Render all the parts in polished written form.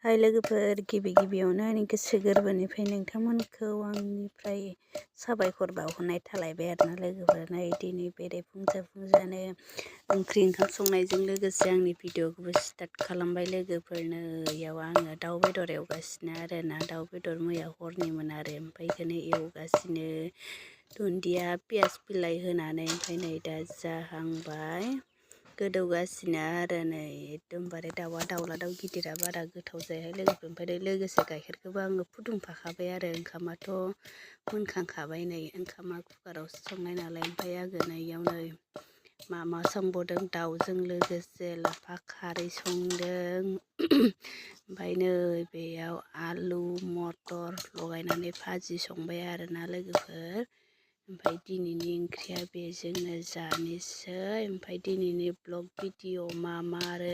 हाय लोगोफोर गिबियावनो आंनि गोसो गोरबोनिफ्राय नोंथांमोनखौ आंनिफ्राय साबायखर बावहरनाय थालायबाय आरोना लोगोफोर। नै दिनै फुंजानो ओंख्रि ओंखाम संनायजों लोगोसे आंनि भिडिअखौबो स्टार्ट खालामबाय लोगोफोरनो। इयाव आङो दाउ बेदर एवगासिनो आरोना। दाउ बेदर मैया हरनिमोन आरो ओमफ्राय बेखौनो एवगासिनो दुन्दिया पियास बिलाइ होनानै। ओमफ्राय नै दा जाहांबाय गोदौगासिनो आरो नै एकदमबारे दाउला दाउ गिदिरा बारा गोथाव जायाहाय लोगोफोर। ओमफ्राय लोगोसे गाइखेरखौबो आङो फुदुंफाखाबाय आरो ओंखामाथ' मोनखांखाबाय। नै ओंखामा कुकारावसो संनाय नालाय। ओमफ्राय आङो नै इयाव नै मा संबावदों दाउजों लोगोसे लाफा खारै संदों। ओमफ्राय नै बेयाव आलु मटर लगायनानै भाजि संबाय आरोना लोगोफोर। ओमफ्राय दिनैनि ओंख्रिया बेजोंनो जानोसै। ओमफ्राय दिनैनि ब्लग भिडिअ मा आरो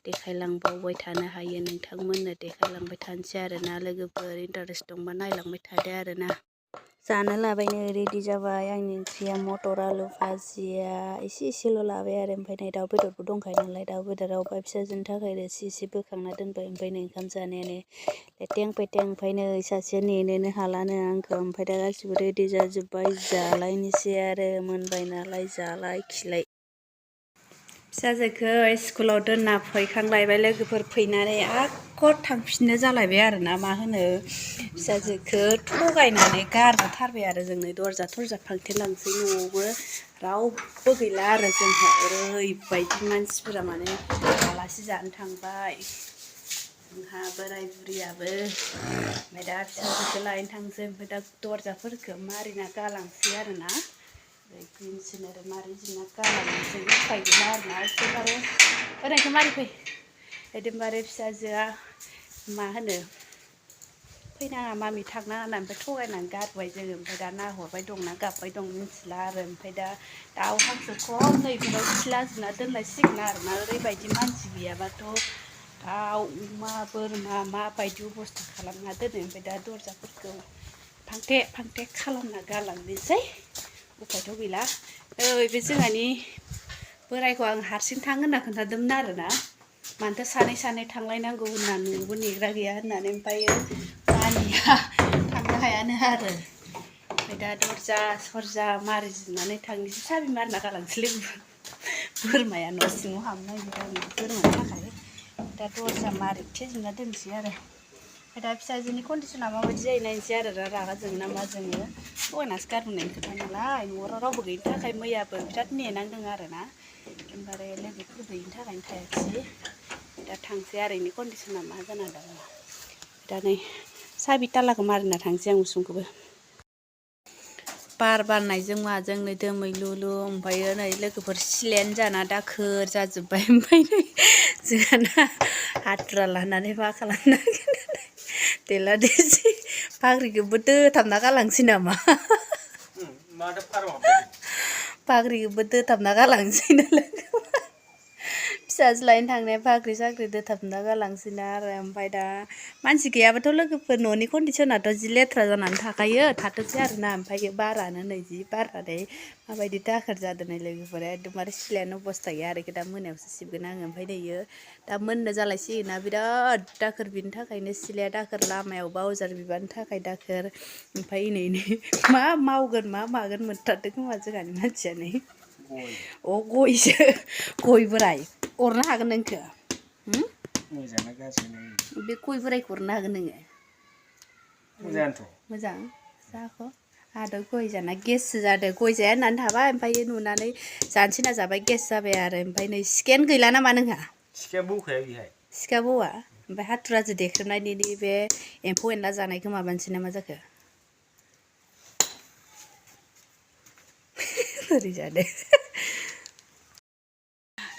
देखायलांबावबाय थानो हायो नोंथांमोननो देखायलांबाय थानोसै आरोना लोगोफोर। इन्टारेस्ट दंबा नायलांबाय थादो आरोना। जानो लाबायनो रेडि जाबाय आंनि ओंख्रिया मटर आलु भाजिया एसेल' लाबाय आरो। ओमफ्राय नै दाउ बेदरबो दंखायो नालाय दाउ बेदराव फिसाजोनि थाखाय रोसि एसे बोखांना दोनबाय। ओमफ्राय नै ओंखाम जानायानो लेथें फेथें। ओमफ्राय नै सासेया नेनोनो हालानो आंखौ। ओमफ्राय दा गासिबो रेडि जाजोब्बाय जालायनोसै आरो मोनबाय नालाय जालाय खिलाय। फिसाजोखौ स्कुलाव दोनना फैखांलायबाय लोगोफोर। फैनानै आख' थांफिननो जालायबाय आरोना। मा होनो फिसाजोखौ थगायनानै गारबोथारबाय आरो जोंनो दरजा फांथेलांसै। न'आवबो रावबो गैला आरो जोंहा ओरैबायदि मानसिफोरा माने आलासि जानो थांबाय जोंहा बोराय बुरियाबो। ओमफ्राय दा फिसाजोखौ लायनो थांसै। ओमफ्राय दा दरजाफोरखौ मारिना गालांसै आरोना। ग्रिनसिन आरो मारिजोबना गालांनोसै उफाय गैला आरोना। एकदमबारे ओरैनो मारि फै एकदमबारे फिसाजोआ मा होनो फैनाङा मामि थांनाङा होनना ओमफ्राय थगायनानै गारबोबाय जोङो। ओमफ्राय दा नाहरबाय दंना गाबबाय दं मिथिला आरो। ओमफ्राय दा दाउ हांसो खम नैफोराव सिलाजोबना दोनलायसिगोन आरोना। ओरैबायदि मानसि गैयाबाथ' दाउ अमा बोरमा माबायदि अबस्था खालामना दोनो। ओमफ्राय दा दरजाफोरखौ फांथे खालामना गालांनोसै उफायथ' गैला। बे जोंहानि बोरायखौ आं हारसिं थां होनना खोन्थादोंमोन आरोना। मानोथो सानै थांलायनांगौ होनना न'आवबो नेग्रा गैया होननानै। ओमफ्राय मानिया थांनो हायानो आरो। ओमफ्राय दा दरजा मारिजोबनानै थांनोसै साबि मारिना गालांसैलै बोरमाया न' सिङाव हाबनो नागिरो बोरमानि थाखाय। दा दरजा मारिथेजोबना दोनसै आरो। ओमफ्राय दा फिसाजोनि कन्डिसना माबायदि जायो नायनोसै आरो। रागा जोङो ना मा जोङो थगायनासो गारबोनायनि खोथा नालाय। न'आव रावबो गैयिनि थाखाय मैयाबो बिराद नेनांदों आरोना। एकदमबारे लोगोफोर गैयिनि थाखायनो थायाखिसै। दा थांसै आरो इनि कन्डिसना मा जाना दङ। दा नै साबि तालाखौ मारिना थांसै आं उसुंखौबो। बार बारनायजों माजों नै दोमैलुलु। ओमफ्राय नै लोगोफोर सिलायानो जाना दाखोर जाजोब्बाय। ओमफ्राय नै जोंहाना हाथुरा लानानै मा खालामनो नागिरदों देला देसि फाख्रिखौबो दोथाबना गालांसै नामा। फाख्रिखौबो दोथाबना गालांसैनो लोगो फिसाजो लायनो थांनाया फाख्रि साख्रि दोथाबना गालांसैना आरो। ओमफ्राय दा मानसि गैयाबाथ' लोगोफोर न'नि कन्डिसनाथ' जि लेथ्रा जानानै थाखायो थाथोंसै आरोना। ओमफ्राय बारानो नै जि बारनानै माबायदि दाखोर जादों नै लोगोफोरा एकदमबारे सिलायानो अबस्था गैया आरो। दा मोनायावसो सिबगोन आङो। ओमफ्राय दायो दा मोननो जालायसिगोना बिराद दाखोर बिनि थाखायनो सिलाया दाखोर लामायाव बावजार बिबारनि थाखाय दाखोर। ओमफ्राय नै मा मावगोन मा मागोन मोनथारदों खोमा जोंहानि मानसिया नै गयसो गय बोराय अरनो हागोन नोंखो मोजांना गाज्रि बे गय बोरायखौ अरनो हागोन नोङो। मोजां जाखो आंहाथ' गय जाना गेससो जादों। गय जाया होननानै थाबाय ओमफ्राय नुनानै जानोसै होनना जाबाय गेस जाबाय आरो। ओमफ्राय नै सिखायानो गैला नामा नोंहा। सिखाया बौखाया बेहाय सिखा बौवा। ओमफ्राय हाथुराजों देख्रेबनायनि बे एम्फौ एनला जानायखौ माबानोसै ना मा जाखो बोरै जादों।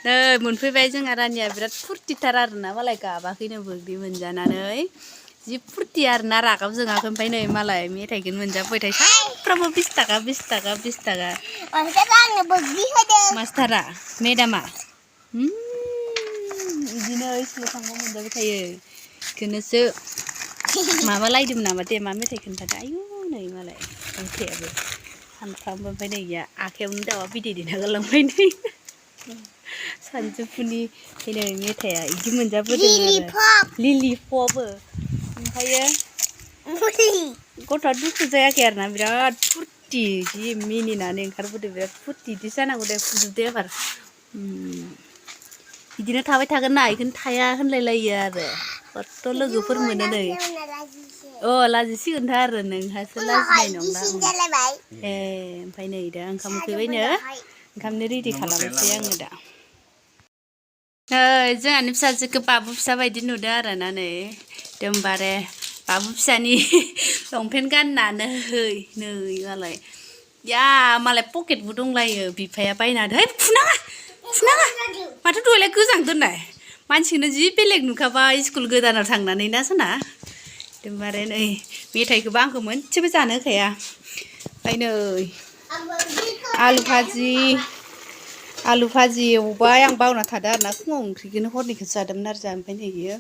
नै मोनफैबाय जोंहा रानिया बिराद फुरथिथार आरोना। मालाय गाबाखैनो बोग्रि मोनजानानै जि फुरथि आरोना रागाबो जोङाखै। ओमफ्राय नै मालाय मेथाइखौनो मोनजाबाय थायो सानफ्रामबो 20 थाखा 20 थाखा 20 थाखा। मास्टारा मेदामा बिदिनो स्कुलाव थांबा मोनजाबाय थायो। बेखौनोसो माबालायदोंमोन नामा दे मा मेथाइ खोन्थादो। आयु नै मालाय मेथाइयाबो सानफ्रामबो। ओमफ्राय नै इया आखायावनो दाउआ बिदै दैना गालांबाय नै सानजौफुनि फैनो मेथाइआ इदि मोनजाबोदों आरो लिलिपपबो ओमफ्रायो गथ'आ दुखु जायाखै आरोना बिराद फुरथि जि मिनिनानै ओंखारबोदों बिराद फुरथि इदि जानांगौ दे फुजोबदो एबार बिदिनो थाबाय थागोन ना इखौनो थाया होनलायलायो आरो खथ' लोगोफोर मोनो नै लाजिसिगोनथ' आरो नोंहासो लाजिनाय नंला ओमफ्राय नै दा ओंखाम उखैबायनो ओंखामनो रेडि खालामनोसै आङो दा नै जोंहानि फिसाजोखौ बाबु फिसा बायदि नुदों आरोना नै एकदमबारे बाबु फिसानि लंपेन्ट गाननानै नै मालाय या मालाय पकेटबो दंलायो बिफाया बायना है फुनाङा माथो दहायलाय गोजां दोननाय मानसिखौनो जि बेलेग नुखाबाय स्कुल गोदानाव थांनानै ना सना एकदमबारे नै मेथाइखौबो आंखौ मोनसेबो जानो होखाया ओमफ्राय नै आलु भाजि एवबाय आं बावना थादों आरोना फुङाव ओंख्रिखौनो हरनिखौसो जादोंमोन आरो जोंहा ओमफ्राय नै बियो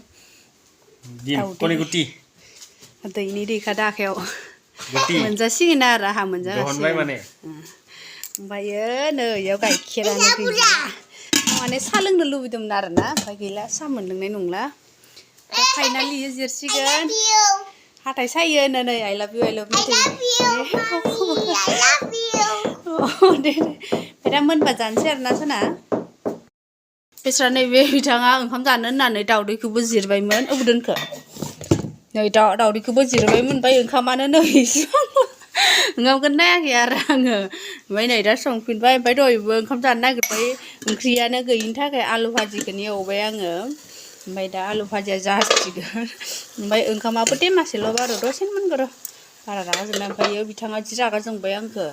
दैनि दैखा दाखायाव मोनजासिगोन आरो आंहा मोनजागासिनो ओमफ्रायो नै इयाव गाइखेरानो गैला माने साहा लोंनो लुबैदोंमोन आरोना ओमफ्राय गैला साहा मोनलोंनाय नंला फाइनालि जिरसिगोन हाथाय सायो नै आइ लाभ इउ दे दा मोनबा जानोसै आरोना सना बेस्रा नैबे बिथाङा ओंखाम जानो होननानै दावदैखौबो जिरबायमोन अबाव दोनखो नै दावदैखौबो जिरबायमोन ओमफ्राय ओंखामानो नै ओंखामखौनो नायाखै आरो आङो ओमफ्राय नै दा संफिनबाय ओमफ्राय दहायबो ओंखाम जानो नागिरबाय ओंख्रियानो गैयिनि थाखाय आलु भाजिखौनो एवबाय आङो ओमफ्राय दा आलु भाजिया जासिगोन ओमफ्राय ओंखामाबो टेमासेल' बार' दसेनो मोनगौ र' बारा रागा जोंना ओमफ्रायो बिथाङा जि रागा जोंबाय आंखौ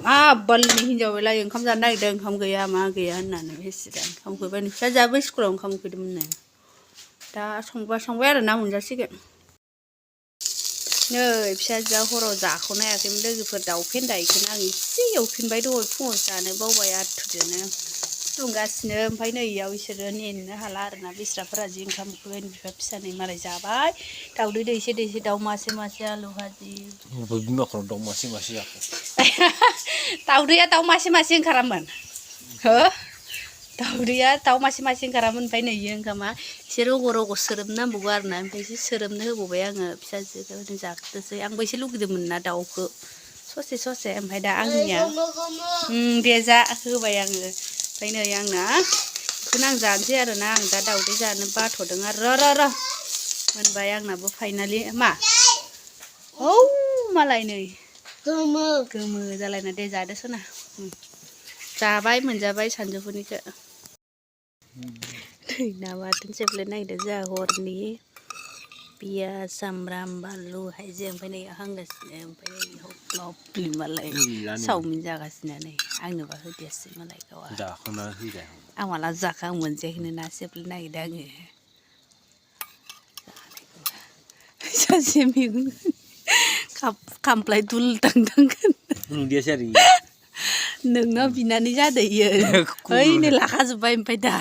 मा बालनि हिनजाव बेलाय ओंखाम जानो नागिरदों ओंखाम गैया मा गैया होननानै बेसिदा ओंखाम उखैबाय फिसाजोआबो स्कुलाव ओंखाम उखैदोंमोन दा संबाय आरो ना मोनजासिगोन नै फिसाजोआ हराव जाख'नो हायाखैमोन लोगोफोर दाउ फेन्दा बेखौनो आं एसे एवफिनबाय दहाय फुङाव जानो बावबाय आथुरजोंनो फुदुंगासिनो ओमफ्राय नै इयाव इसोरो नेनो हाला आरोना बेस्राफोरा जि ओंखाम उखैबाय बिफा फिसानै मालाय जाबाय दाउदै दैसे दाउ मासे आलु भाजि बिमाखौ दाउ मासे जाखो दाउदैया दाउ मासे ओंखारामोन हो दाउदैया दाउ मासे ओंखारामोन ओमफ्राय नै इयो ओंखामा एसे रग' सोरोमनांबावगौ आरोना ओमफ्राय एसे सोरोमनो होबावबाय आङो फिसाजोखौ जाखोदोसै आंबो एसे लुगैदोंमोन ना दाउखौ ससे ओमफ्राय दा आंनिया दे जा होबाय आङो ओमफ्राय नै आंना बेखौनो आं जानोसै आरोना आं दा दाउदै जानो बाथ'दों आरो र' मोनबाय आंनाबो फाइनालि मा औ मालाय नै गोमो जालायना दे जादो सना जाबाय मोनजाबाय सानजौफुनिखौ नै ना बाथोन सेफ्ले नागिरदों जोंहा हरनि पियाज सामब्राम बानलु हाइजें ओमफ्राय नै हांगासिनो ओमफ्राय मालाय चावमिन जागासिनो नै आंनोबा होदियासै मालाय गावहा आं माला जाखो आं मोनजायाखैनो ना सेफ्ले नागिरदों आङो सासे मैगं खामफ्लाय दुलदांदांगोन नोंनाव बिनानै जादो इयो ओइनो लाखाजोब्बाय ओमफ्राय दा